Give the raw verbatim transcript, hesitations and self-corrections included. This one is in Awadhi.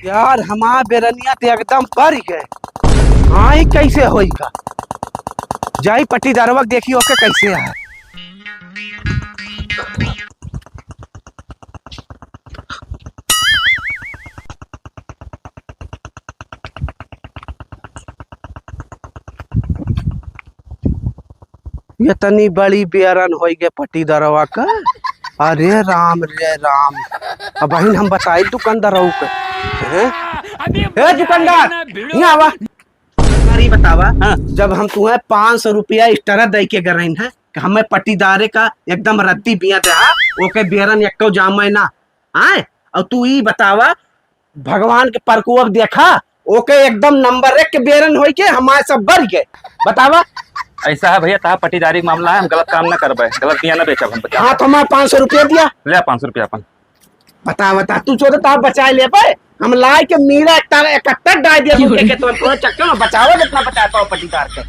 यार, हमार बेरनिया तो एकदम बर गए। हाँ, ई कैसे होई का? जाई पट्टीदारवा के देखी, ओके कैसे है। इतनी बड़ी बेरन होई गए पट्टीदारवा का। अरे राम रे राम, अब बहिन हम बताई दुकानदारवा के। हैं? ए दुकानदार, यहाँ आवा। अरे बतावा, हाँ। जब हम तुम्हें पाँच सौ रुपया extra दे के गए हैं कि हमें पट्टीदारे का एकदम रद्दी बिया दे, हाँ? ओके बेरन एक्को जामे ना, आए? और तू ई बतावा, भगवान के प्रकोप देखा, ओके एकदम नंबर एक के बेरन होई के हमारे सब बर गए। बतावा। ऐसा है भैया, तहा पट्टीदारी के मामला है, हम गलत काम ना करबे, गलत बिया ना बेचब हम। हाँ, तो हमारे पाँच सौ रुपया दिया। ले पाँच सौ रुपया अपन। बता, बता, तू चोदे तो आप बचाए ले पाए। हम लाए के मीरा एक तारा इकट्ठा डाल दिया, क्यों? तुमके के तुम पूरा चक्कर में बचाओ, जितना बचाता हो पट्टीदार के।